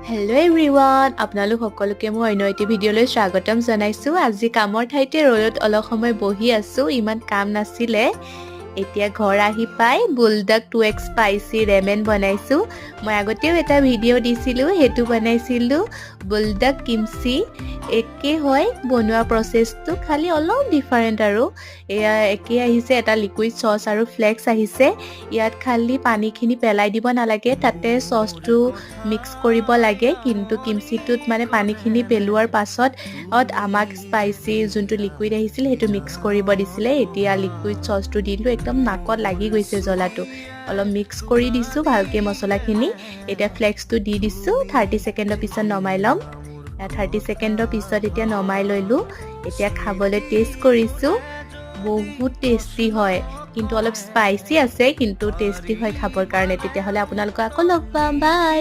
Hello' everyone, আপোনালোক সকলোকে মোৰ অন্য এটি ভিডিঅ'লৈ স্বাগতম জনাইছোঁ। আজি কামৰ ঠাইতে ৰ'দত অলপ সময় বহি আছোঁ, ইমান কাম নাছিলে। এতিয়া ঘৰ আহি পাই বুলডাক 2X spicy ramen বনাইছোঁ। মই আগতেও এটা ভিডিঅ' দিছিলোঁ, সেইটো বনাইছিলোঁ বুলডাক কিমচি। একে হয় বনোৱা প্ৰচেছটো, খালি অলপ ডিফাৰেণ্ট আৰু। এয়া একেই আহিছে, এটা লিকুইড চচ আৰু ফ্লেক্স আহিছে। ইয়াত খালি পানীখিনি পেলাই দিব নালাগে, তাতে চচটো মিক্স কৰিব লাগে। কিন্তু কিমচিটোত মানে পানীখিনি পেলোৱাৰ পাছত আমাক স্পাইচি যোনটো লিকুইড আহিছিল, সেইটো মিক্স কৰিব দিছিলে। এতিয়া লিকুইড চচটো দিলোঁ, একদম নাকত লাগি গৈছে জ্বলাটো। অলপ মিক্স কৰি দিছোঁ ভালকৈ মছলাখিনি। এতিয়া ফ্লেক্সটো দি দিছোঁ, 30 ছেকেণ্ডৰ পিছত নমাই ল'ম। 30 ছেকেণ্ডৰ পিছত এতিয়া নমাই ল'লোঁ। এতিয়া খাবলৈ টেষ্ট কৰিছোঁ, বহুত টেষ্টি হয়। কিন্তু অলপ স্পাইচি আছে, কিন্তু টেষ্টি হয় খাবৰ কাৰণে। তেতিয়াহ'লে আপোনালোকক আকৌ লগ পাম, বাই।